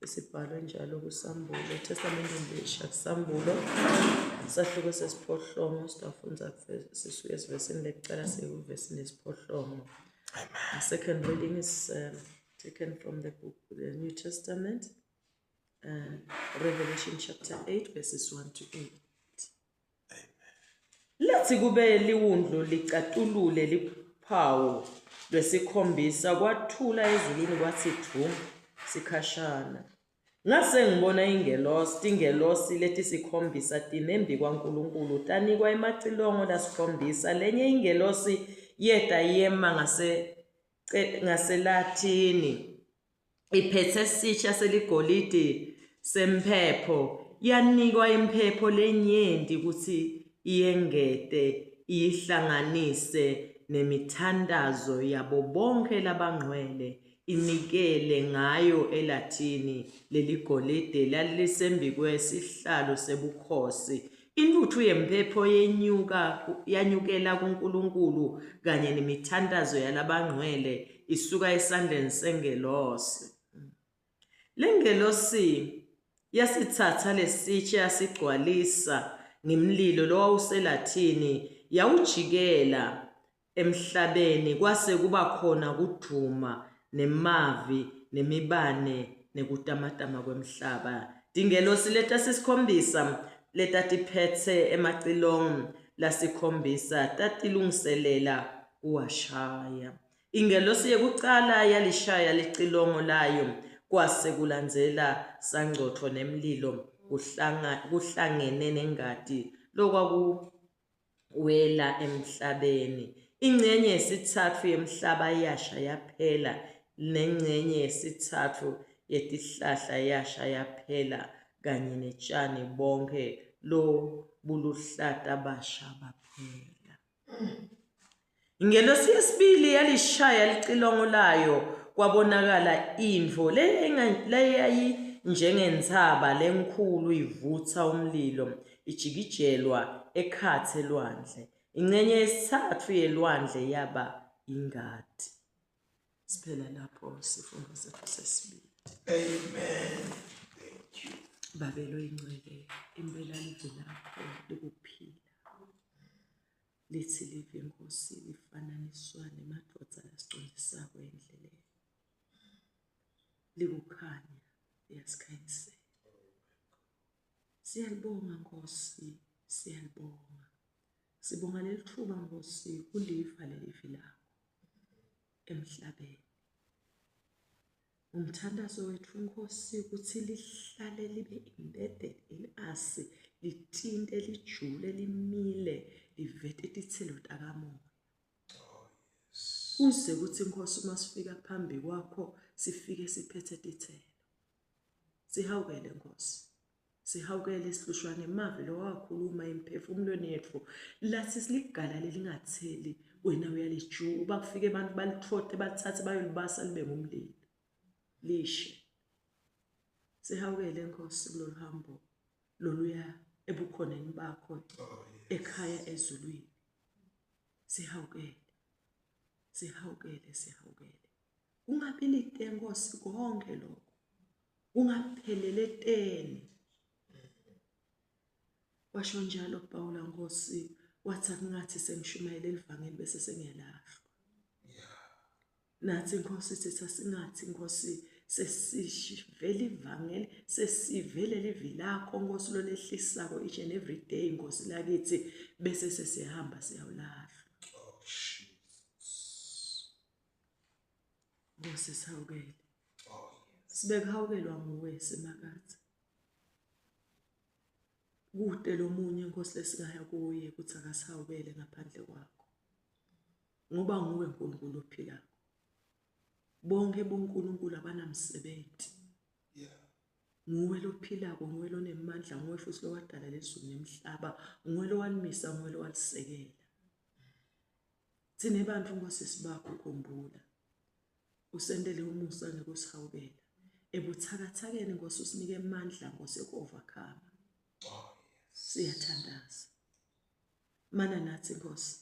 Sibhalwe njalo kuSambulo, eTestamenteni Elisha kuSambulo, sahluko sesiphohlongo sitawufundza sisuke esivesini lekucala siye kuvesini lesiphohlongo. The second reading is taken from the book, the New Testament, Revelation chapter 8 verses 1 to 8. Lathi kube liwundlu licatulule liphawu lwesikhombisa kwathula ezulwini kwathi dvu sikhashana. Ngase ngibona ingelosi, tingelosi letisikhombisa time embikwaNkulunkulu, tanikwa emacilongo lasikhombisa. Lenye ingelosi yeta yema ngase ngaselathini iphethe sitsha seligolide semphepho yanikwa imphepho lenyenti kutsi iyengete iyihlanganise nemithantazo yabo bonkhe labangcwele inikele ngayo elathini leligolide lalisembikwesihlalo sebukhosi Intuthu yemphepho yenyuka yanyukela kuNkulunkulu kanye nemithantazo yalabangcwele isuka esandleni sengelosi. Lengelosi yasitsatsa lesitsha yasigcwalisa ngemlilo lowawuselathini yawujikela Emhlabeni kwase kuba khona kudvuma, nemavi, nemibane, nekutamatama kwemhlaba. Tingelosi letasisikhombisa letatiphetse emacilongo lasikhombisa tatilungiselela kuwashaya. Ingelosi yekucala yalishaya licilongo layo, kwase kulandzela sangcotfo nemlilo kuhlangene nengati lokwaku wela emhlabeni. Ingcenye yesitsatfu yemhlaba yasha yaphela, nencenye yesitsatfu yetihlahla yasha yaphela, kanye netjani bonkhe lobuluhlata basha baphela. Ingelosi yesibili yalishaya licilongo layo, kwabonakala intfo leyayinjengentsaba lenkhulu ivutsa umlilo, ijikijelwa ekhatsi elwandle. Incenye yesitsatfu yelwandle yaba yingati. Siphela lapho sifundo setfu sesibili. Amen. Thank you. Babe loyingcwele, impela livi lakho likuphila. Litsi livi Nkhosi lifananiswa nemadvodza lasicondzisako endleleni. Likukhanya liyasikhanyisela. Siyalibonga Nkhosi, siyalibonga. Sibonga lelitfuba Nkhosi kuliva lelivi lakho emhlabeni. Umthandazo wetfu Nkhosi kutsi lihlale libe embedded in us, litinte, lijule, limile, livete titselo takamoya. Kuze kutsi Nkhosi uma sifika phambi kwakho sifike siphethe titselo. Sihawukele Nkhosi. Sihawukele sihlushwa ngemavi lowakhuluma emphefumulweni yetfu lathi siligala lelingatheli wena uyalijuba kufike abantu balithote balithathe bayolibasa libe ngumlilo lishe. Sihawukele Nkosi kulolu hambo loluya ebukhoneni bakho Oh, ekhaya ezulwini. Sihawukele. Sihawukele, sihawukele. Kungabi lite Nkosi konke lokho. Kungaphelele eteni. Washo njalo Pawula Nkosi wathi akungathi sengishumayele livangeli bese sengiyalahlwa. Nathi Nkosi sithi asingathi Nkosi sesivele ivangeli sesivele livi lakho Nkosi lolehlisako each and every day Nkosi lakithi bese sesihamba siyawulahlwa. Oh, Jesus. Nkosi sihawukele. Oh, Sibekuhawukelwa nguwe Simakadze. Kute lomunye Nkosi lesingaya kuye ukuthi akasihawukele ngaphandle kwakho. Ngoba nguwe Nkulunkulu ophilako. Bonke boNkulunkulu abanamsebenzi. yeah. Nguwe lophilako, nguwe lonemandla, nguwe futhi lowadala lezulu nemhlaba, nguwe lowalimisa, nguwe lowalisekela. Thina bantu Nkosi sibakho khumbula. Usentele umusa ngekusihawukela. Ebuthakathakeni Nkosi usinike amandla Nkosi eku-overcome. Oh, yes. Siyathandaza. Mana nathi Nkosi.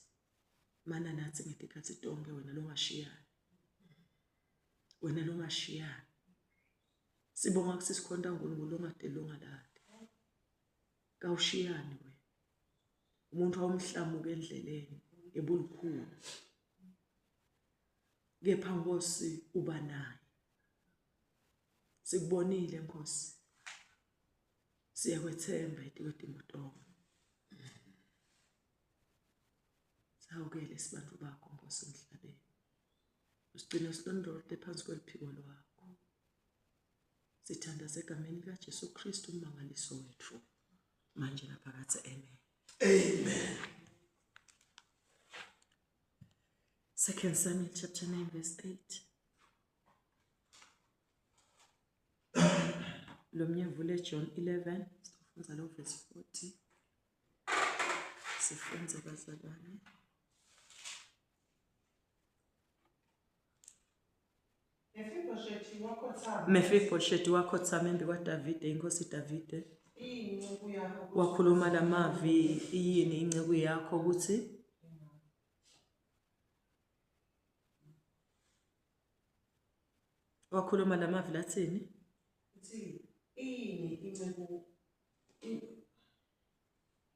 Mana nathi ngetikhathi tonke wena longashiyani. Wena longashiyani. Sibonga ukuthi sikhonta uNkulunkulu ongadeli ongalali. Kawushiyani wena. Umuntu awumhlamuka endleleni ebulikhulu. Kepha Nkosi uba naye. Sikubonile Nkosi. Siyakwethemba etikwetimo tonke. Sihawukele sibantu bakho Nkosi emhlabeni. Usigcine silondolote phansi kweliphiko lwakho. Sithandaza egameni likaJesu Kristu ummangaliso wethu manje naphakadze amen. Amen. Second Samuel chapter 9 verse 8. Lo mnye John 11 sizofunza lo verse 40. Sifunze bazalwane. Mefiboshethi wakhothama. Mefiboshethi wakhothama embi kwaDavide inkosi Davide. Iyinceku yakho ukuthi Wakhuluma lamavi iyini inceku yakho ukuthi wakhuluma lamavi lathini? Uthi iyini inceku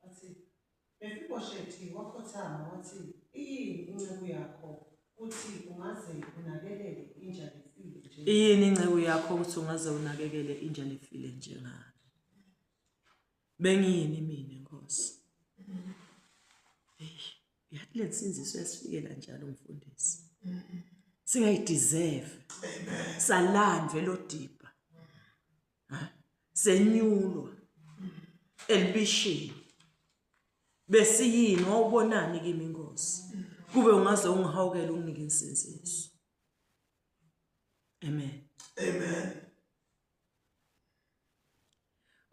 Wathi, Mefiboshethi wakhothama wathi, Iyini inceku yakho kuthi ungaze unakelele inja lefile nje? Iyini inceku yakho ukuthi ungaze unakekele inja lefile njengami? Bengiyini mina Nkosi? Hey, yathi le nsindiso yasifikela njalo mfundisi. Singayideserve. Salandwe lodibha. Senyulwa elibishini. Besiyini wawubonani kimi Nkosi? Kube ungaze ungihawukele unginike insindiso. Amen. Amen.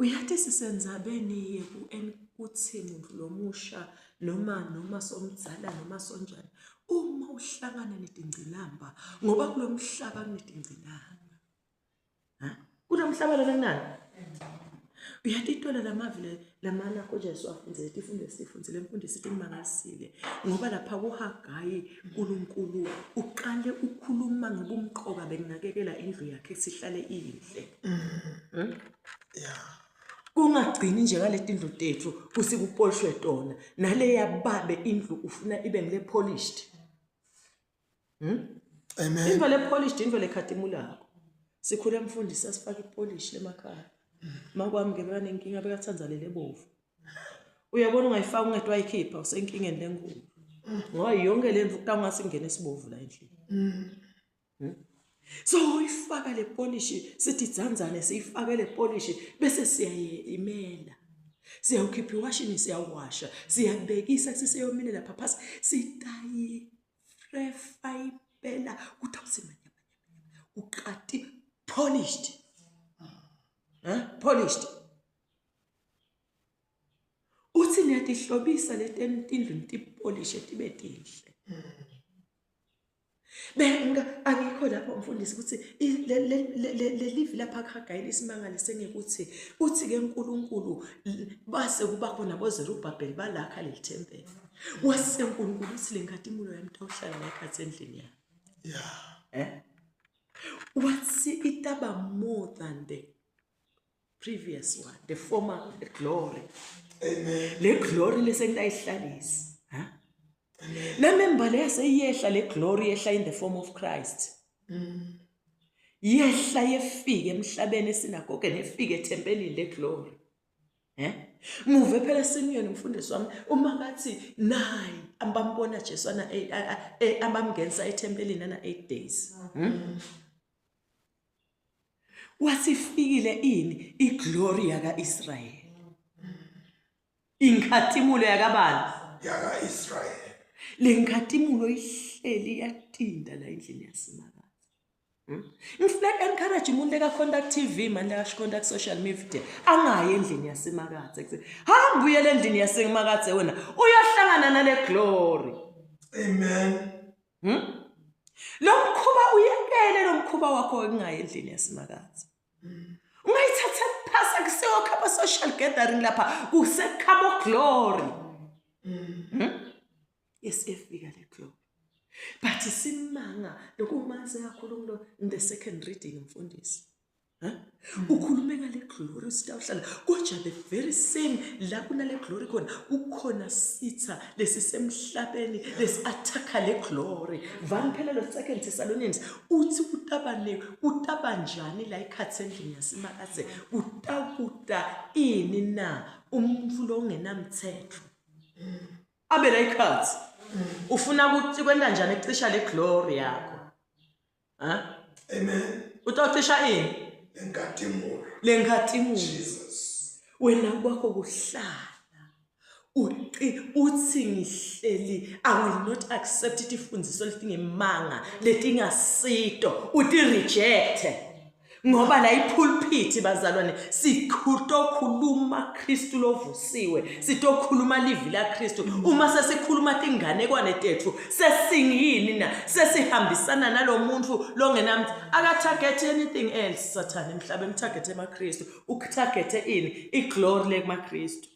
Uyathi sisenzabeni yeku kuthi muntu lomusha noma noma somdzala noma sonjani uma uhlangana netingcinamba ngoba kulomhlaba kunetingcinamba. Ha? Kunomhlaba lona kunani? Uyatitola lamavi lamana koJesu afundzele tifundo esifundzile mfundisi timangalisile ngoba lapha kuHagayi uNkulunkulu uqale ukhuluma ngobumqoka bekunakekela indlu yakhe sihlale iyinhle. Hmm? Yeah. Kungagcini nje ngaleti ndlu tethu kusikupolishwe tona naleya babe indlu ufuna ibe ngile polished. Hmm? Amen. Into le polished into lekhatimulako. Sikhule mfundisi asifake ipolish lemakhaya. Makwami ke bekanenkinga bekathanda lele bovu. Uyabona ungayifaka ungedwa wayikhipha usenkingeni lenkulu. Ngoba yonke le ndlu kutawungase ingene esibovu la endlini. Hmm? So uyifaka le polish sithi dzandzane siyifake le polish bese siyayimela. Siyawukhipha iwashini siyawasha, siyabekisa siseyomile lapha phasi sitayi frefa impela kuthi awusemanyamanyamanya uqati polished eh polished uthi niyatihlobisa letentindlu nitipolishe tibe tinhle benga angikho lapho mfundisi ukuthi lelivi lapha kuHagayi lisimangale sengikuthi uthi ke uNkulunkulu base kuba khona boZerubhabheli balakha leli thempeli wase uNkulunkulu uthi le nkhatimulo yami tawuhlala ngekhathi endlini yami Yeah. eh wathi itaba more than the previous one the former glory Amen. le glory lesengitayihlalisa ha nami mbala yaseyiyehla le glory yehla in the form of Christ yehla yefika emhlabeni esinagoge nefika ethempelini le glory eh muve phela Simeon umfundisi wami uma kathi nayi ambambona Jesu ana abamngenisa ethempelini ana 8 days hmm? Wasifikile ini iglory yakaIsrael. Inkhatimulo yakabani? Yaka-Israyeli. Le nkhatimulo ihleli yatinda la endlini yaSimakadze. Ngifuna encourage umuntu leka contact TV manje leka contact social media angayi endlini yaSimakadze kuthi hamba uyele endlini yaSimakadze wena uyohlangana nale glory. Amen. Lo mkhuba uyekele lo mkhuba wakho wokungayi endlini yaSimakadze. Ungayithatha phasa kusiwo khaba social gathering lapha kusekhabo glory. Yes efika le glory. But isimanga lokumanzi kakhulu kulo in the second reading mfundisi. Ukhulume ngale glory sitawuhlala kodwa the very same la kunale glory khona kukhona sitha lesisemhlabeni lesi-attack-a le glory. Vani phela lo Second Thessalonians uthi kutabane kutabanjani la ikhathi endlini yaSimakadze kutakuta ini na umuntu longenamthetho abe la ikhathi ufuna ukuthi kwenta njani ekucisha le glory yakho. Ha? Amen. Utocisha ini? Lenkhatimulo. Lenkhatimulo. Jesus. Wena kwakho kuhlala. Uqi uthi ngihleli I will not accept tifundziso letingemanga letingasito uti reject. Ngoba la ipulpit bazalwane sitokhuluma Kristu lovusiwe, sitokhuluma livi la Kristu. Uma sesikhuluma tinganekwane tethu sesingini na sesihambisana nalomuntu longenamthi akatarget anything else Sathane emhlabeni utarget emaKristu, utarget ini iglory lekumaKristu.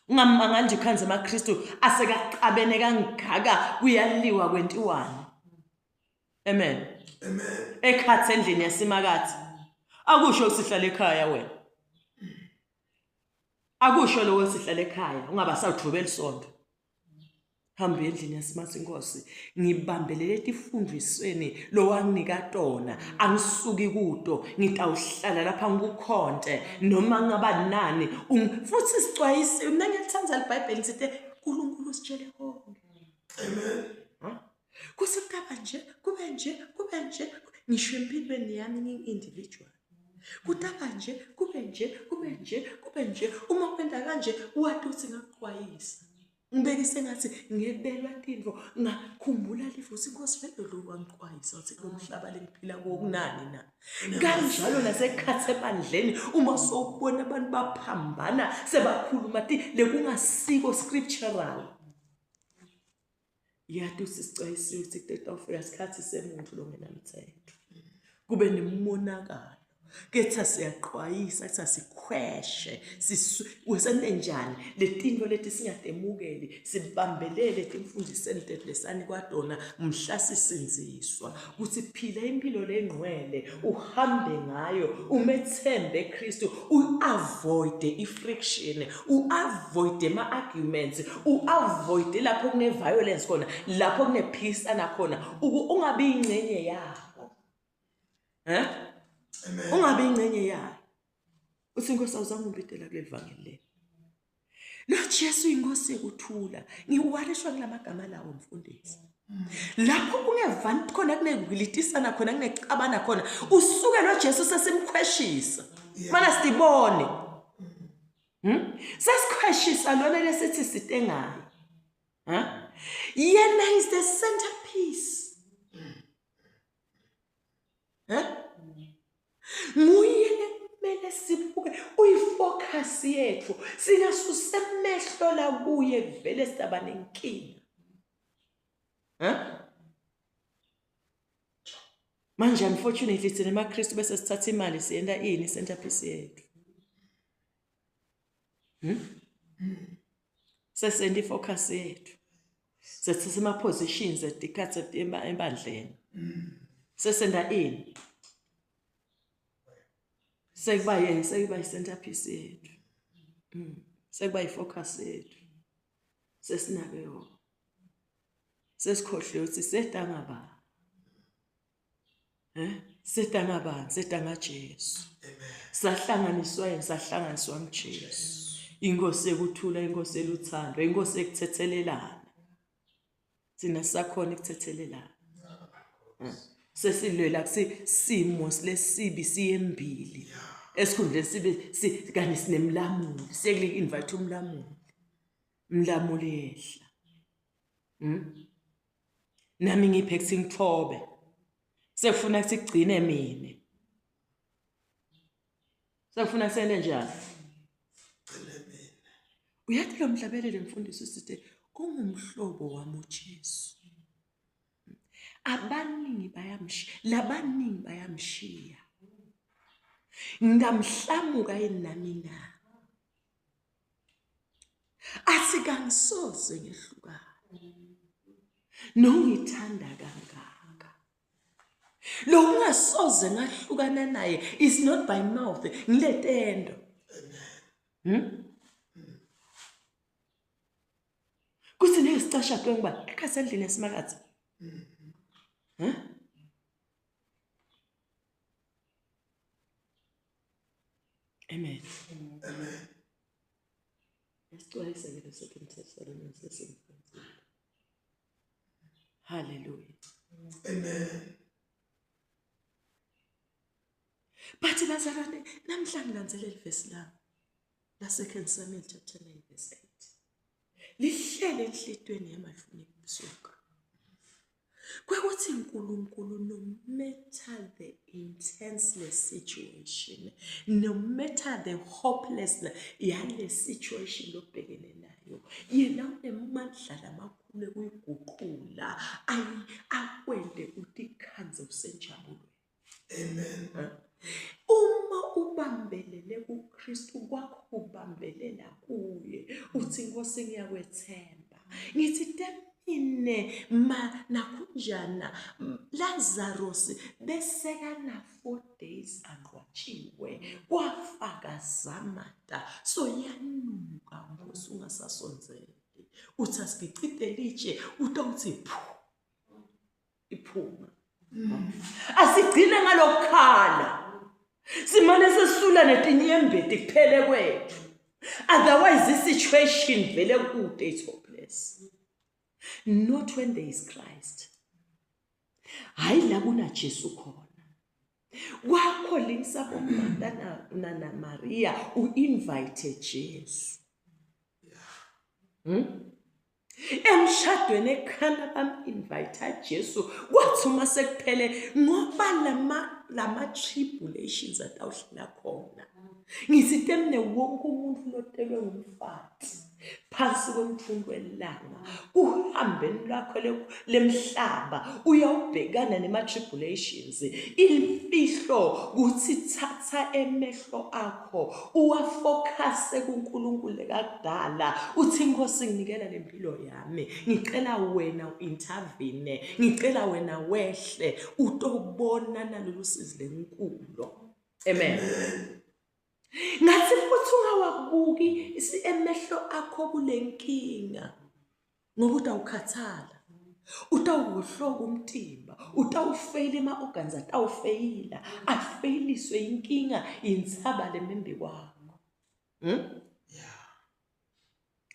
Ungamangali nje ukhanze amaKristu asekaqabene kangaka kuyaliwa kwentiwani. Amen. Amen. Ekhathe endlini yasimakathi. Akusho ukuthi sihlala ekhaya wena. Akusho lokho sihlala ekhaya ungaba sawudvubela isonto. Hamba endlini yasimathi inkosi ngibambelele etifundisweni lowanginika tona angisuki kuto ngitawuhlala lapha ngikukhonte noma ngaba nani futhi sicwayisiwe mina ngiyalithanda libhayibheli ngithe uNkulunkulu usitshele konke. Amen. Kusekaba nje kube nje kube nje ngisho empilweni yami ngingi-individual kutaba nje kube nje kube nje kube nje uma kwenta kanje wati ukuthi ngakuxwayisa ngibekise ngathi ngebelwa tintfo ngakhumbula live uthi inkosi vele lo wangixwayisa wathi kulo mhlaba lengiphila kuwo kunani na kanjalo nasekhathi ebandleni uma sowubona abantu baphambana sebakhuluma ti lekungasiko scriptural Yati usisicwayisiwe ukuthi kutawufika isikhathi semuntu longenamthetho. Kube nemonakalo. Ketha siyaqwayisa kuthiwa sikhweshe sente njani letinto leti singatemukeli sibambelele etimfundiseni tethu lesanikwa tona mhla sisindziswa kutsi phila impilo lengcwele uhambe ngayo umethembe Kristu uavoide ifriction uavoide ama-arguments uavoide lapho kune-violence khona lapho kunephikisana khona ungabi ingxenye yabo eh ungabi ingxenye yayo uthi inkosi awuzange ungibidela kuleli vangeli leli Lo Jesu inkosi yokuthula. Ngiwarishwa kulamagama lawo mfundisi. Lapho kungevani khona kunekulitisana khona kunecabana khona usuke lo Jesu sesimkhweshisa. Mana sibone. Sesikhweshisa lona lesithi site ngayo. Huh? Yena is the centerpiece. Eh? Nguye lekumele sibuke uyifocus yethu singasuse emehlo la kuye vele saba nenkinga. Eh? Manje unfortunately thina emaKristu bese sithatha imali siyenta ini centerpiece yethu. Hmm? Sesenta ifocus yethu. Sesithatha ama positions etikhathi ebandleni. Sesenta ini? Sekuba yena sekuba i-centerpiece yethu. Sekuba i-focus yethu. Sesinake yona. Sesikhohliwe ukuthi setanga ba. Eh? Setanga bani? Setanga Jesu. Sahlanganiswa yena, sahlanganiswa nguJesu. Inkosi yokuthula, inkosi eluthando, inkosi ekuthethelelana. Thina sakhona ukuthethelelana. Sesilwela kusimo lesibi siyembili. Esikhundleni sibe si kani sinemlamuli, siyekile invite umlamuli. Umlamuli yehla. Nami ngiphe kuthi ngithobe. Sekufuna ukuthi kugcine mina. Sekufuna sene njani? Gcine mina. Uyathi lo mhlabeleli mfundisi usithe ungumhlobo wami uJesu. Abaningi bayamshiya, labaningi bayamshiya. Ngingamhlamuka yini nami na? Athi kangisoze ngehlukane nongithanda kangaka. Lokungasoze ngahlukana naye is not by mouth, ngiletendo. Kuthi ngeke sicasha ngiba ekhasi endlini yesimakathe. Huh? Amen. Amen. Esixwayise ke leso Thessalonians esimfundile. Hallelujah. Amen. But bazalwane namhla ngilandzelela ivesi lami la Second Samuel chapter 9 verse 8. Lihlele enhlitweni yami ayifuni kusuka. Kwekuthi uNkulunkulu no matter the intenseness situation, no matter the hopelessness yale situation lobhekene nayo, yena unemandla lamakhulu ekuyiguqula ayi akwente utikhandze usenjabulweni. Amen. Uma ubambelele kuKristu kwakho kubambelela kuye uthi Nkosi ngiyakwethemba ngithi temine ma nakunjana Lazarus besekana 4 days angcwatshiwe kwafaka zamata so yanuka Nkosi ungasasondzeli uthi asigicide litshe utawuthi phu iphuma asigcine ngalokukhala simane sesula netinyembeti kuphele kwethu otherwise i-situation vele kude it's hopeless not when there is Christ hayi la kunaJesu khona kwakho lisa boMarta na, na Maria u-invite Jesu Emshadweni ekhana bam-invite Jesu kwathi uma sekuphele ngoba lama lama tribulations atawuhlala khona ngithi temne wonke umuntu lotelwe ngumfati phansi kwemthunzi welanga kuhambeni lwakho lemhlaba uyawubhekana nema-tribulations imfihlo kuthi thatha emehlo akho uwafokhase kuNkulunkulu lekakudala uthi inkosi nginikela lempilo yami ngicela wena u-intervene ngicela wena wehle utobona nalolu sizi lenkulo amen, amen. Ngathi futhi ungawabuki emehlo akho kule nkinga ngoba utawukhathala utawuwohloka umtimba utawufeyila ema-organs atawufeyila afeyiliswe inkinga intsaba lemimbi kwakho hmm?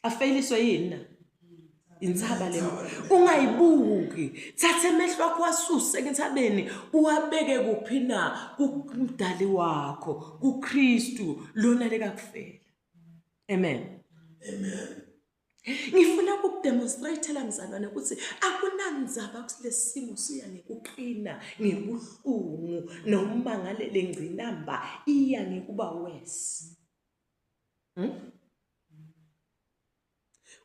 Afeyiliswe yini na? Intsaba le. Ungayibuki. Thatha emehlo akho asuse entsabeni uwabeke kuphi na? Kumdali wakho, kuKristu lona lekakufela. Amen. Amen. Ngifuna ukukudemonstratela mzalwane ukuthi akunandzaba kulesimo siya ngekuqina, ngebuhlungu noma ngalele ngcinamba iya ngekuba worse. Hmm?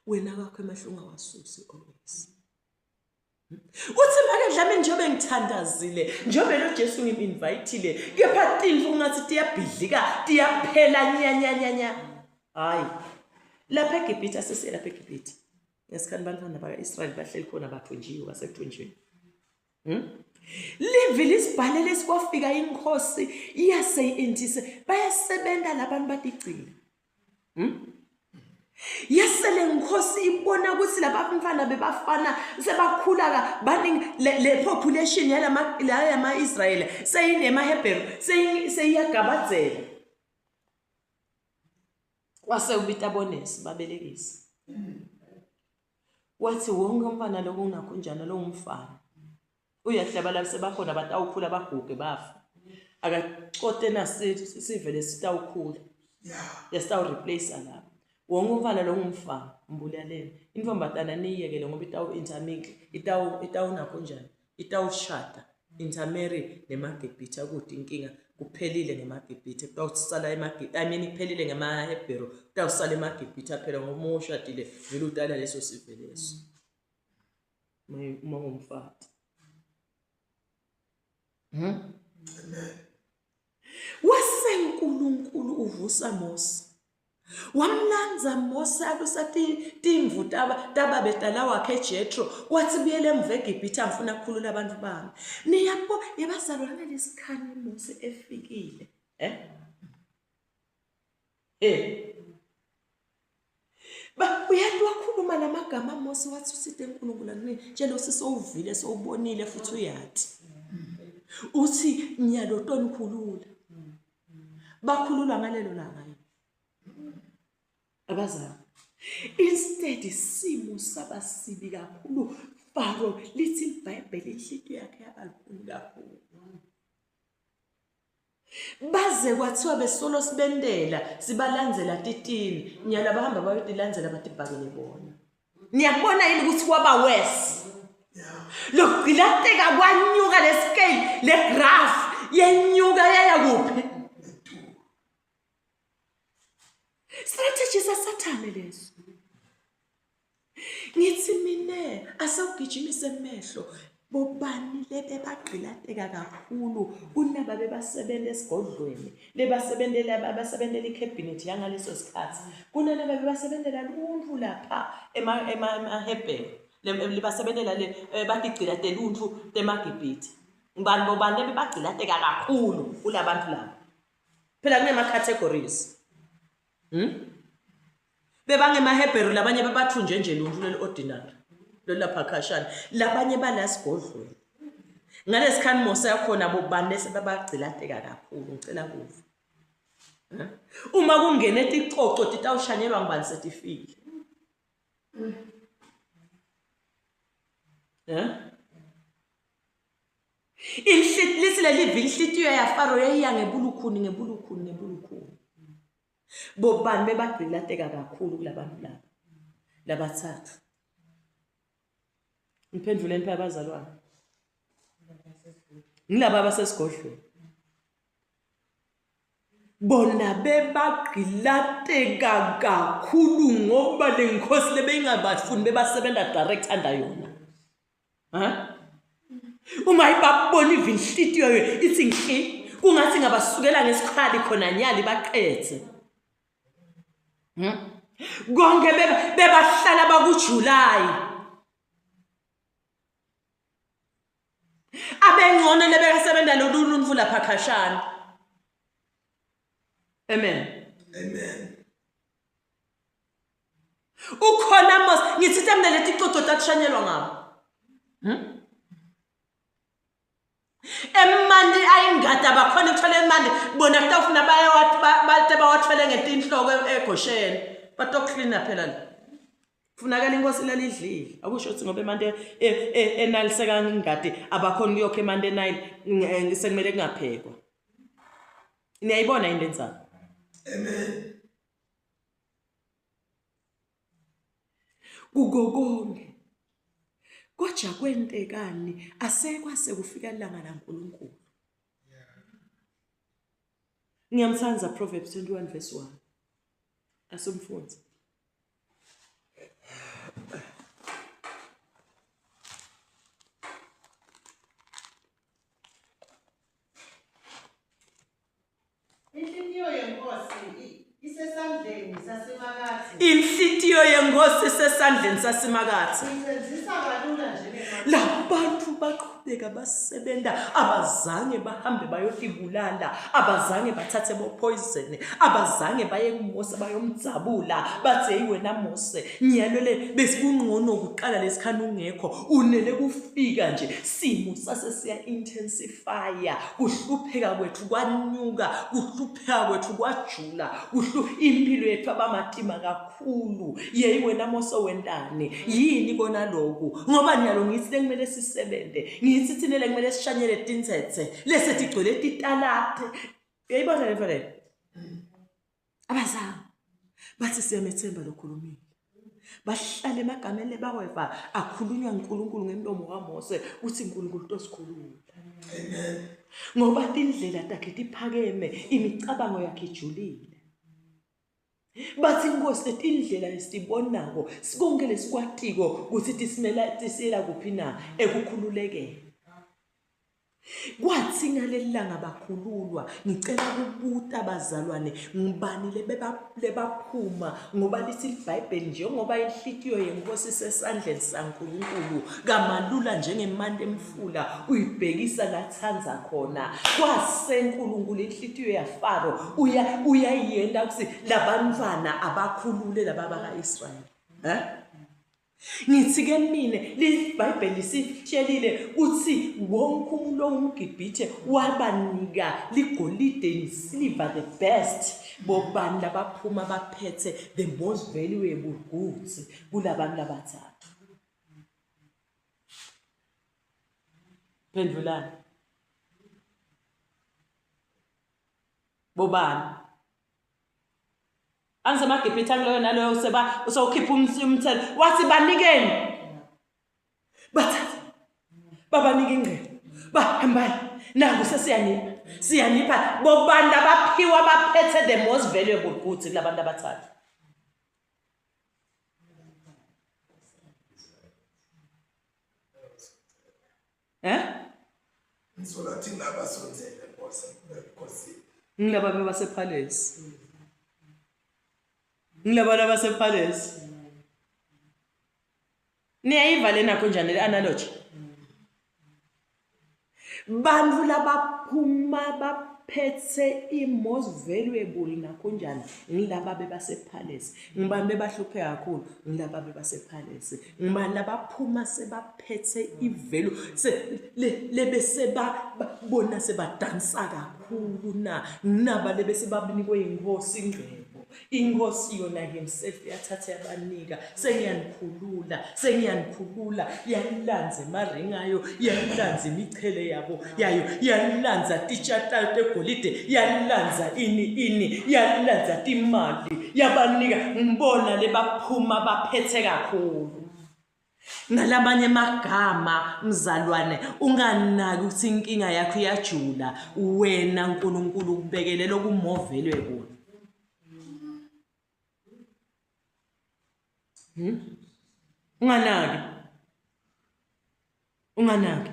Wena kwakho emehlo ungawasusi always. Hmm? Uthi make Dlamini njengoba ngithandazile, njengoba lo Jesu ngim-invitile, kepha tintfo ungathi tiyabhidlika, tiyaphela nya nya nya nya. Hayi. Lapha eGibhithe asesiye lapha eGibhithe. Ngesikhathi abantwana baka-Israyeli bahleli khona bathunjiwe basekuthunjweni. Hmm? Livi lisibhalele sikwafika inkosi iyase intise bayasebenza labantu batigcina. Hmm? Yasele nkosi ibona ukuthi laba mfana bebafana sebakhula ka baningi le, le population yalama yama Israel seyinema Hebrew seyiyagabadzela. Wase ubita bonesi babelekisi. Wathi wonke umfana lokhu unakho njani lo ngumfana. Uyahlaba la sebakhona batawukhula baguge bafa. Akacote nasivele sitawukhula. Yeah. Yasitawu replace lapha. Wonke umfana lo ngumfana mbulaleni. Intombazana niyekele ngoba itawu intermingle, itawu itawu nakho njani. Itawushada intermarry nemaGibhithe akude inkinga kuphelile ngemaGibhithe kutawusala emaGibhithe I mean kuphelile ngemaHebheru kutawusala emaGibhithe aphela ngoba uma ushadile vele udala leso sive leso uma ungumfati hmm? Wase uNkulunkulu uvusa Mose. Wamlandza Mose alusa timvu tababe tala wakhe Jethro, wathi buyele emuva eGibhithe angifuna kukhulula abantu bami. Niyabo, yebazalwane ngalesikhani Mose efikile. Eh? Eh. Ba uyathi wakhuluma lamagama Mose wathi usite uNkulunkulu anginitshela usisowuvile sowubonile futhi uyathi. Uthi nyalo tonikhulula. Bakhululwa ngalelo langa yini? Abazali. Instead isimo saba sibi kakhulu. Faro lithi iBhayibheli inhlitiyo yakhe yaba lukhuni kakhulu. Baze kwathiwa besolo sibentela sibalandzela titini nyalo abahamba bayotilandzela batibhakele bona. Niyakubona yini ukuthi kwaba worse? Lokugcilateka kwanyuka le scale le graph yenyuka yaya kuphi? Strategy sasathane leso. Ngithi mina asewugijimise emehlo bobani lebebagqilateka kakhulu kunaba bebasebenza esigodlweni lebasebentela abasebentela ikhabhinethi yangaleso sikhathi kunalaba bebasebentela luntfu lapha emaHebheru libasebentela le eh, batigcila teluntfu temaGibhithe ngibani bobani lebebagcilateka kakhulu kulabantu laba phela kunema-categories Hmm? BebangemaHebheru labanye bebathunje nje luntfu lolu ordinary lolapha khashana labanye bala sigodlweni. Ngalesikhathi Mose yakhona bobani lese babagcilateka kakhulu ngicela kuva. Hmm? Uma kungene ticoco titawushanyelwa ngubani setifile. Eh? Lithi leli vi inhlitiyo yaFaro yayiya ngebulukhuni ngebulukhuni ngebulukhuni. Bobani bebagqilateka kakhulu kulabantu laba labathathu? Ngiphenduleni phela abazalwane. Ngilaba abasesigodlweni. Bona bebagqilateka kakhulu ngoba lenkosi lebeyingabafuni bebasebenta direct under yona. Ha? Uma ibabona iva inhlitiyo ithi nhli kungathi ngabasukela ngesikhali khona nyali baqedze. Hmm? Konke bebahlala bakuJuly. Abengcono lebekasebenza lolu luntu lapha khashana. Amen. Amen. Ukhona Mose ngithi mina leti coco takushanyelwa ngabo. Hmm? Emanti ayingada bakhona ukuthola emanti bona kutawufuna bayawat bawathwele ngetinhloko egosheni batoklina phela la. Funakala inkosi lalidlile akusho ukuthi ngoba emanti eNile sekangingadi abakhona ukuyokha emanti eNile sekumele kungaphekwa. Niyayibona yini lenzaba? Amen. Kuko konke. Koja kwentekani asekwase kufika ilanga laNkulunkulu. Ngiyamthanda Proverbs 21 verse 1. Asumfunzi. Inhlitiyo yenkosi isesandleni saSimakadze. Inhlitiyo yenkosi isesandleni saSimakadze. Uyisenzisa kalula njengemanzi. Labantu baqhubeka basebenta abazange bahambe bayotibulala, abazange bathathe bo poison, abazange baye kuMose bayomdzabula bathi hey wena Mose, nyalo le besikungcono kuqala lesikhani ungekho, unele kufika nje simo sase siya intensify fire kuhlupheka kwethu kwanyuka kuhlupheka kwethu kwajula kuhlu impilo yethu abamatima kakhulu yeyi wena Mose wentani yini kona lokhu ngoba nyalo ngithi lekumele sisebenze ngithi thina lekumele sishanyele tintsetse lese tigcwele titalate uyayibona le nto leyo Abazange. Bathi siyamethemba lokhulumile. Bahlale emagameni lebaweva akhulunywa uNkulunkulu ngemlomo kaMose uthi uNkulunkulu tosikhulula. Amen. Ngoba tindlela takhe tiphakeme, imicabango yakhe ijulile. Bathi inkosi letindlela lesibonako sikonke lesikwatiko ukuthi tisimela tisiyela kuphi na ekukhululekeni. Kwathi ngaleli langa bakhululwa, ngicela kubuta bazalwane, ngubani lebaphuma ngoba lithi iBhayibheli njengoba inhlitiyo yenkosi isesandleni saNkulunkulu kamalula njengemanti emfula uyibhekisa latsandza khona. Kwase Nkulunkulu inhlitiyo yaFaro uya uyayiyenta ukuthi labantwana abakhulule laba baka-Israyeli. Eh? Ngithi ke mina liBhayibheli lisitshelile ukuthi wonke umuntu owumGibhithe wabanika ligolide nesiliva the best bobani labaphuma baphethe the most valuable goods kulabantu labathathu. Phendulani. Bobani? AngisemaGibhithe akuloyo naloyo seba usewukhipha umthelo wathi banikeni bathatha babanika ingcebo bahambani naku sesiyanipha siyanipha bobani abaphiwa baphethe the most valuable goods kulabantu abathathu Eh? Ngisola thina abasondzele Nkosi ebukhosini. Ngilaba bebasepalace. Ngilaba labasepalace. Niyayiva lena kanjani le analogy? Bantu labaphuma baphethe i-most valuable nakunjani ngilaba bebasepalace. Ngibani bebahlupheka kakhulu ngilaba bebasepalace. Ngibani labaphuma sebaphethe ivelu lebe sebabona sebadansa kakhulu na naba lebe sebanikwe inkosi ingcebo inkosi yona himself yathatha yabanika sengiyanikhulula sengiyanikhulula yalilanza emaringi ayo yalilanza imichele yabo yayo yalilanza titsha tayo tegolide yalilanza ini ini yalilanza timali yabanika ngibona lebaphuma baphethe kakhulu ngalamanye amagama mzalwane unganaki ukuthi inkinga yakho iyajula wena uNkulunkulu ukubekele lokumovelwe kona hmm? Unganaki unganaki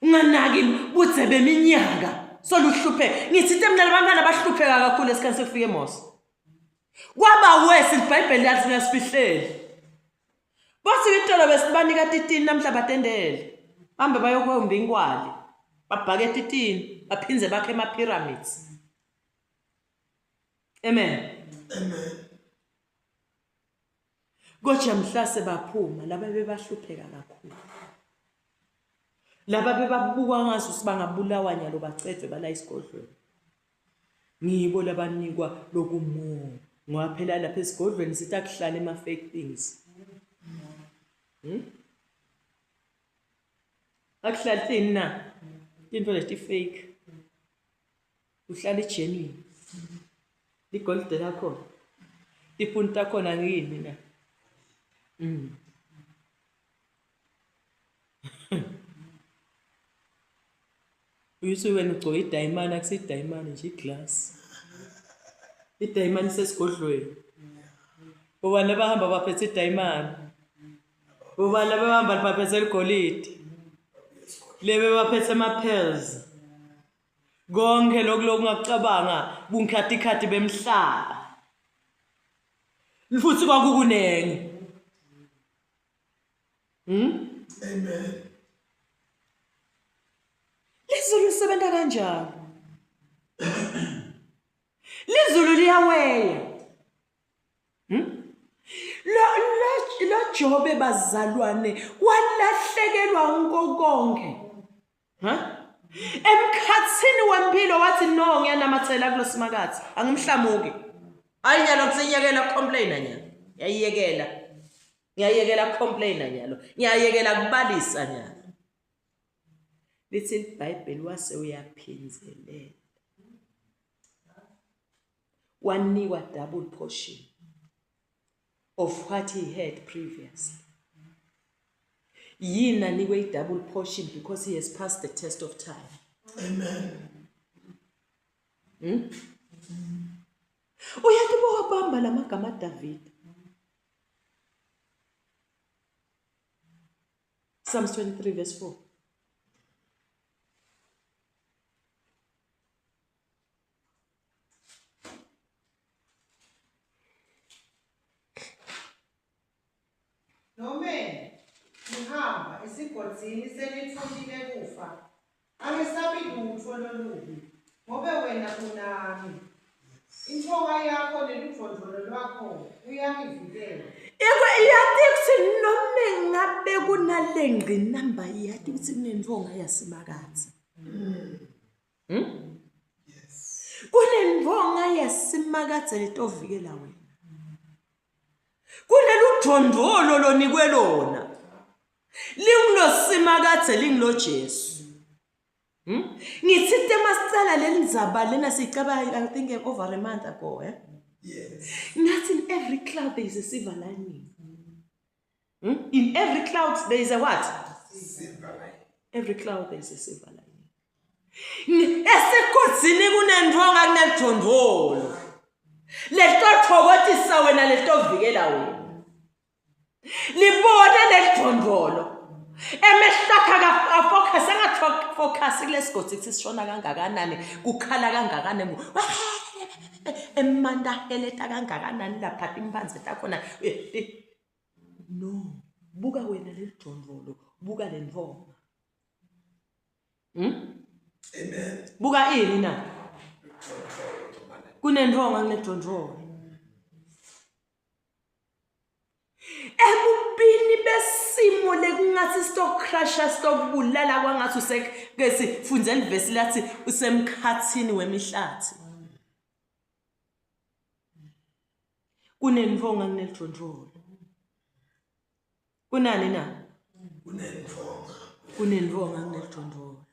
unganaki budze beminyaka soluhlupheka ngithi into mina labantwana bahlupheka kakhulu esikhathi sekufika eMose kwaba wesi iBhayibheli lathi ngiyasifihleli bathi itolo besibanika titini namhla batendele hambe bayokwemba inkwali babhake titini baphindze bakhe ema pyramids amen amen Kodwa mhla sebaphuma laba bebahlupheka kakhulu. Laba bebabuka ngazi ukuthi bangabulawa nyalo bacedwe bala esigodlweni. Ngibo labanikwa lokumo. Ngoba phela lapha esigodlweni sithi akuhlale ama fake things. Akuhlali thini na? Into leti fake. Uhlala igenuine. Ligolide lakhona. Tipuni takhona ngiyini na? Uyuthi wena ugcoke idayimane akusiyidayimane nje iglass. Idayimane isesigodlweni. Bobani abahamba baphethe idayimane? Bobani abahamba baphethe ligolide? Lebe baphethe ama-pearls. Konke lokhu lokungakucabanga bunkhatikhathi bemhlaba. Futhi kwakukunengi. Amen. Lizulu lisebenza kanjani? Lizulu liyaweya. Lo lo lo Jobe bazalwane walahlekelwa unkokonke. Ha? Emkhathini wempilo wathi no ngiyanamathela kulosimakathe angimhlamuki. Hayi nyalo kusenyekela complain nyalo. Ngiyayekela. Ngiyayekela complain nyalo. Ngiyayekela kubalisa nyalo. Lithi iBhayibheli wase uyaphindelela. Wanikwa double portion of what he had previously. Yini anikwe i-double portion because he has passed the test of time. Amen. Uyathi bowabamba lamagama kaDavid. Psalms 23 verse 4. Nome ngihamba esigodzini selitfunti lekufa, angesabi lutfo lolubi, ngobe wena unami. Intfonga yakho neludvondvolo lwakho kuyangivikela. Ikwe iyati kutsi nome ngabe kunale ngqinamba iyati kutsi kunentfonga yaSimakadze. Hmm? Kunentfonga yaSimakadze letovikela wena. Kuneludvondvolo lonikwe lona. LinguloSimakadze linguloJesu. Hmm? Ngitsite masicala leli ndzaba lena siyicaba I think over a month ago eh? Yes. Ngathi in every cloud there is a silver lining. Hmm? In every cloud there is a what? Silver lining. Every cloud there is a silver lining. Esigodzini kunentfonga kunelidvondvolo. Letotfokotisa wena letovikela wena. Libone lelidvondvolo. Emehlo akhe akafocus angafocus kulesigodzi kuthi sishona kangakanani kukhala kangakanani emanta aheleta kangakanani lapha timphandze takhona no buka wena lelidvondvolo buka lentfonga Hmm? Amen. Buka ini na? Kunentfonga kunedvondvolo. Ebubini besimo lekungathi sitocrasha sitokubulala kwangathi useke sifunze livesi lathi usemkhathini wemihlathi. Kunentfonga kunelidvondvolo. Kunani na? Kunentfonga. Kunentfonga kunelidvondvolo.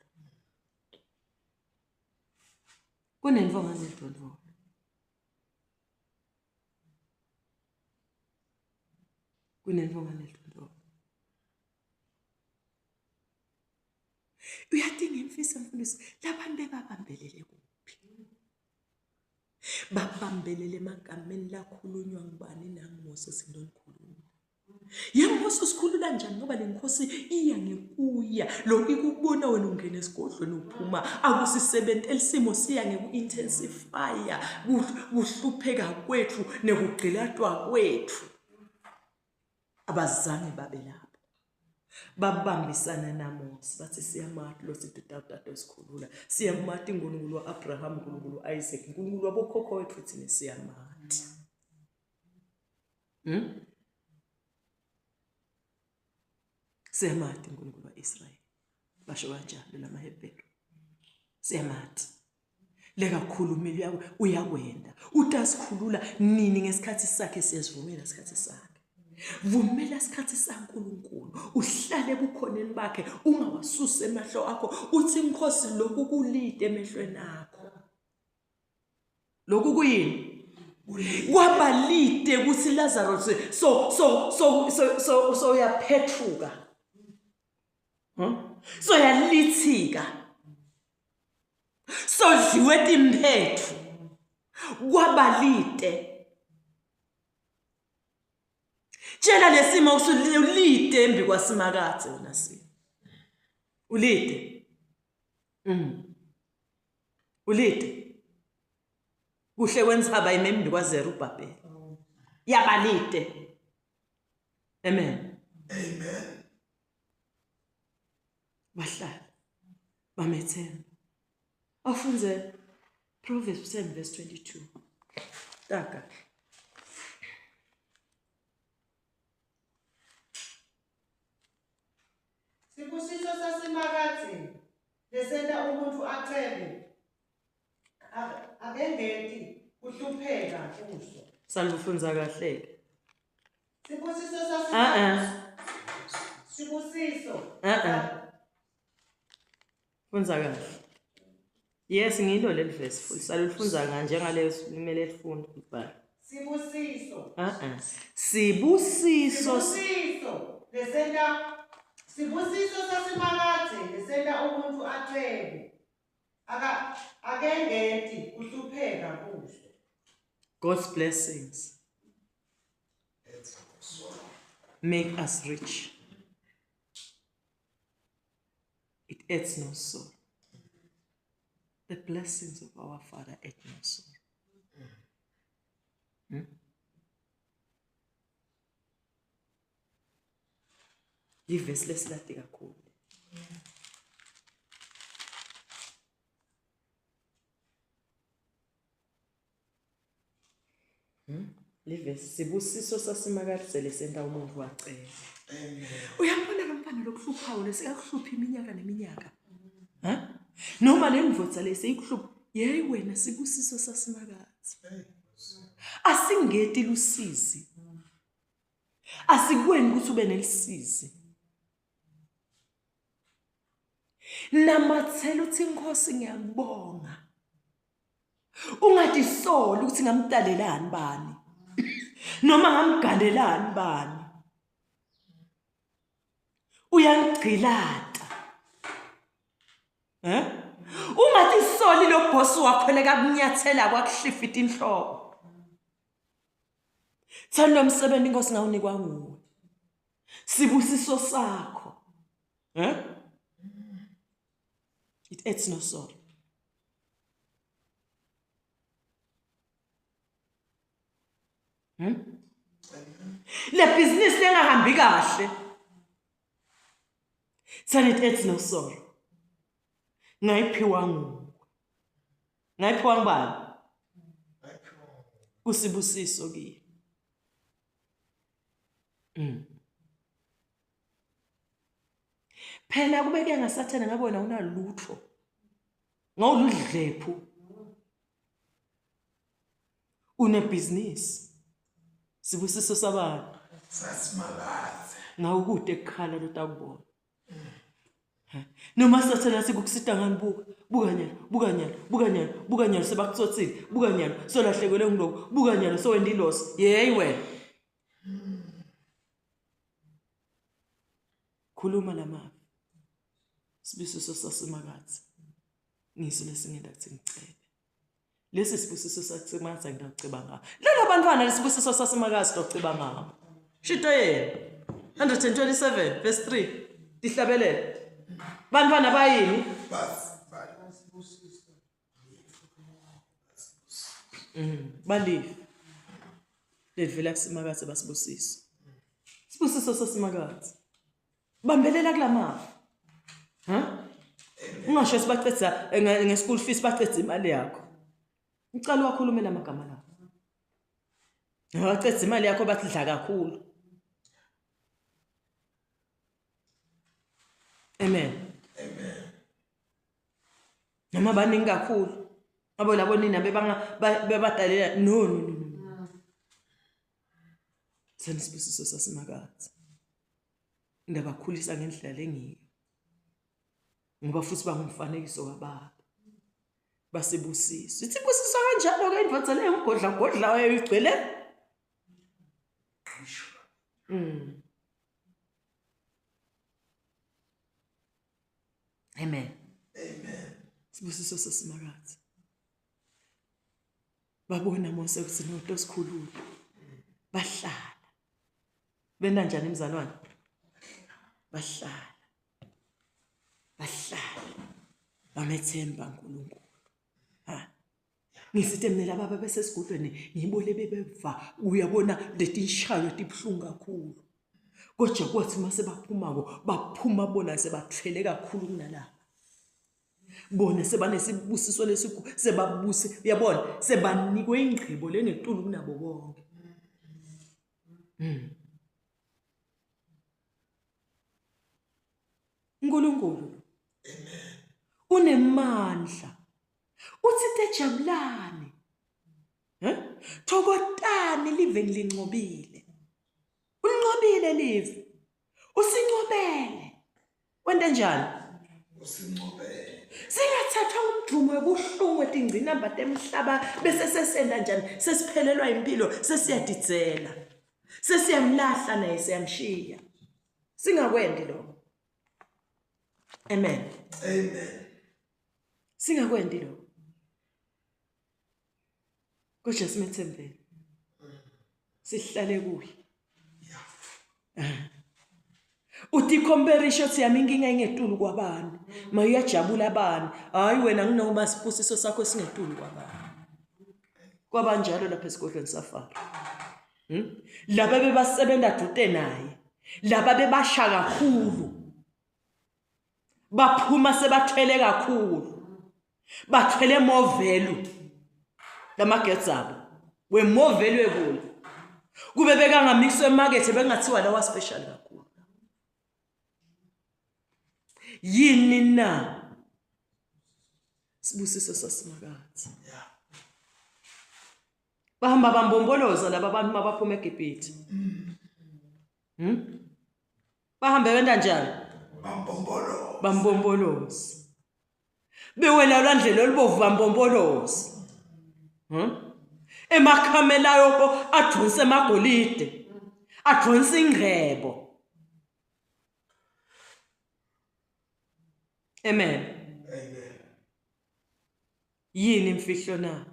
Kunentfonga kunelidvondvolo. Kunentfonga kunelidvondvolo. Uyati ngimfisa mfundisi labantu bebabambelele kuphi? Babambelele emagameni lakhulunywa ngubani nanguMoses ngilonikhuluma. Ye Mose usikhulula njani ngoba le nkosi iya ngekuya lokhu ikubona wena ungena esigodlweni uphuma akusisebenteli isimo siya ngeku-intensifya kuhlupheka kwethu nekugqilatwa kwethu. Abazange babe lapho. Babambisana naMose bathi siyamati lo sithi utawutatosikhulula. Siyamati uNkulunkulu wa-Abraham, uNkulunkulu wa-Isaac, uNkulunkulu wabokhokho wethu thina siyamati. Hmm? Siyamati uNkulunkulu wa-Israyeli. Basho kanjalo lamaHebheru. Siyamati. Lekakhulumile uyakwenda. Utasikhulula nini ngesikhathi sakhe siyasivumela isikhathi sakhe. Vumela isikhathi saNkulunkulu uhlale ebukhoneni bakhe ungawasusi emehlo akho uthi Nkosi lokhu kulide emehlweni akho. Lokhu kuyini? Kwaba lide ukuthi Lazarus so so so so so so uyaphethuka. Hmm? So yalithika. Sodliwe timphethu. Kwaba lide. Tshela lesimo usulide embi kwasimakadze wena simo. Ulide. Mm. Ulide. Kuhle kwentsaba imembi kwaZerubhabheli. Yabalide. Amen. Amen. Bahlala bamethemba. Afunze Proverbs 10 verse 22. Taka. Sibusiso saSimakadze lesenta umuntfu acebe akengeti kuhlupheka kuso. Salufundza kahle ke. Sibusiso saSimakadze. Sibusiso. Eh eh. Fundza kahle. Yes, ngilo leli verse futhi salufundza nga njengaleyo limele lifundwe ibhala. Sibusiso. Ah ah. Sibusiso. Sibusiso lesenta sibusiso saSimakadze lesenta umuntfu acebe. Aka akengeti kuhlupheka kuso. God's blessings make us rich. It adds no sorrow. The blessings of our Father add no sorrow. Hmm? Livesi lesilati kakhulu. Livesi sibusiso saSimakadze lesenta umuntfu wacela. Amen. Uyambona lo mfana lokuhluphayo lesekakuhlupha iminyaka neminyaka. Ha? Noma le ndvodza leseyikuhlupha, yeyi wena sibusiso saSimakadze. Asingeti lusizi. Asikweni ukuthi ube nelisizi. Namathela uthi inkosi ngiyakubonga. Ungatisoli ukuthi ngamdalelani bani. Noma ngamganelani bani. Uyangigcilata. Eh? Ungatisoli lo boss wakho lekakunyathela kwakuhlifita inhloko. Thani lo msebenzi inkosi ngawunikwa nguwe. Sibusiso sakho. Eh? It adds no sorrow. Le business lengahambi kahle. Thani it adds no sorrow. Ngayiphiwa nguwe. Ngayiphiwa ngubani? Kusibusiso kimi. Phela kube kuya ngasathane ngabe wena unalutho. Ngawuludlephu. Unebhizinisi. Sibusiso sabantu. Sasimakaze. Ngawukude kukhala lotakubona. Noma sathane athi kukusita ngani buka buka nyalo buka nyalo buka nyalo buka nyalo sebakutsotsile buka nyalo solahlekelwe ngiloko buka nyalo sowenta ilosi yeyi wena khuluma lamavi sibusiso saSimakadze ngiso lesingenta kuthi ngicebe lesi sibusiso saSimakadze ngitawuceba ngabo lelo bantwana lesibusiso saSimakadze sitawuceba ngabo shito yena 127 verse 3 tihlabelele bantwana bayini Balive lelivela kuSimakadze basibusiso. Sibusiso saSimakadze. Bambelela kulamafa. Ha? Ungasho sibacedza nge-school fees bacedza imali yakho. Ngicela uwakhulume lamagama lawo. Bacedza imali yakho bathi dla kakhulu. Amen. Amen. Noma baningi kakhulu. Abo labo nina bebanga bebadalela no no no no. Senisibusiso saSimakadze. Ngiyabakhulisa ngendlela lengiyo. Ngoba futhi bangumfanekiso kababa. Basibusisa. Ithi busiswa kanjalo ke indvodza leyo ngigodla godla wayo igcwele. Amen. Amen. Sibusiso saSimakadze. Babona Mose ukuthi noto sikhulule. Bahlala. Benda njani mzalwane? Bahlala. Bahlala. Bamethemba uNkulunkulu. Ha. Ngisithe mina laba besesigodlweni ngibole bebeva uyabona letinshayo tibuhlungu kakhulu. Kodwa kwathi uma sebaphumako baphuma bona sebathwele kakhulu kunalaba. Bona sebanesibusiso lesikhulu sebabuse uyabona sebanikwe ingcebo lengetulu kunabo bonke. uNkulunkulu unemandla uthi tejabulani eh thokotani live ngilincobile ulinqobile live usincobele wente njani usincobele singathathwa umdumo webuhlungu etingcinamba temhlaba bese sesenda njani sesiphelelwa impilo sesiyadidzela sesiyamlahla naye siyamshiya singakwendi lokho amen amen singakwendi lokho kodwa simethembele sihlale kuye uthi compare shothi yami inkinga ingetulu kwabani ma uyajabula abani hayi wena nginoma sibusiso sakho singetulu kwabani kwabanjalo lapha esigodlweni safaro Laba bebasebenza dude naye. Laba bebasha kakhulu. Baphuma sebathwele kakhulu. Bathwele more value. Lamagedzi abo. We more valuable. Kube bekangamixwa emakethe bekungathiwa lawa special kakhulu. Yini na? Sibusiso saSimakadze. Bahamba bambomboloza laba bantu mabaphuma eGibhithe. Bahambe benta njani? Bambomboloza. Bambomboloza. Bewela olwandle lolubovu bambomboloza. Emakhamela ayo adonsa emagolide. Adonsa ingcebo. Amen. Amen. Yini imfihlo na?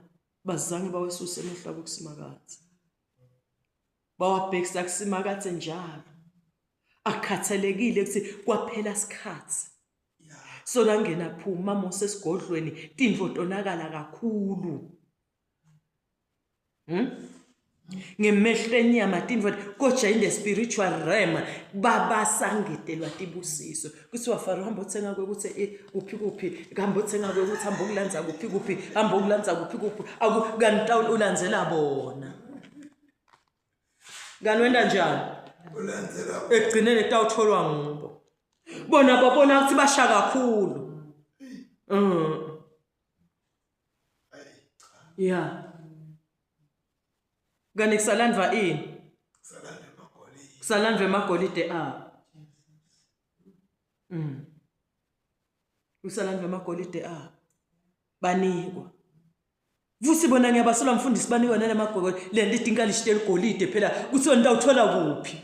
Bazange bawesuse emehlo abo kuSimakadze. Bawabhekisa kuSimakadze njalo. Akukhathalekile ukuthi kwaphela sikhathi. Sona ngena phuma Mose esigodlweni tintfo tonakala kakhulu. Ngemehlo enyama tintfo kodwa in the spiritual realm babasangetelwa tibusiso. Kuthiwa Faro hamba othenga kwekuthi eh, kuphi kuphi, hamba othenga kwekuthi hamba okulandza kuphi kuphi, hamba okulandza kuphi kuphi. Aku kanti ulandzela bona. Kanti wenta njani? Ulandzela Ekugcineni kutawutholwa ngubo. Bona babona ukuthi basha kakhulu. Ya. Kanti kusalandvwa ini? Kusalandvwa emagolide. Kusalandvwa emagolide abo. Kusalandvwa emagolide abo. Banikwa. Vusi bona ngiyabasola mfundisi banikwa nalamagolide le nto idinkalishi leligolide phela kuthiwa nitawuthola kuphi?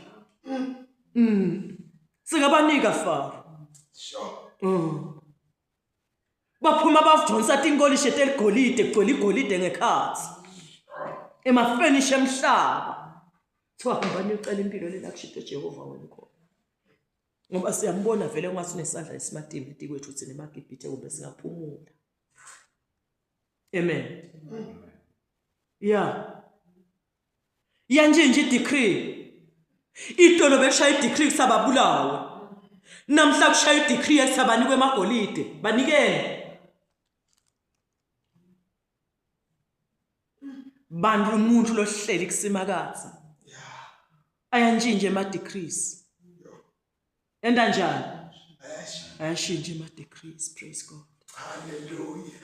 Singabanika Faro. Sure. Baphuma bavudonsa tinkolishe teligolide kugcwele igolide ngekhathi. Emafenisha emhlaba. Kuthiwa hambani uyocela impilo lena kushito Jehova wena khona. Ngoba siyambona vele ungathi unesandla esimatimba etikwethu thina emaGibhithe kumbe singaphumula. Amen. Yeah. Yantshintsha i-decree. Itolo bekushaya i-decree kusababulawe. Namhla kushaya i-decree ethi abanikwe emagolide. Banikele. Bantu umuntu lohleli kuSimakadze. Ayantshintsha ema-decrees. Enta njani? Ayashintsha ema-decrees. Praise God. Hallelujah.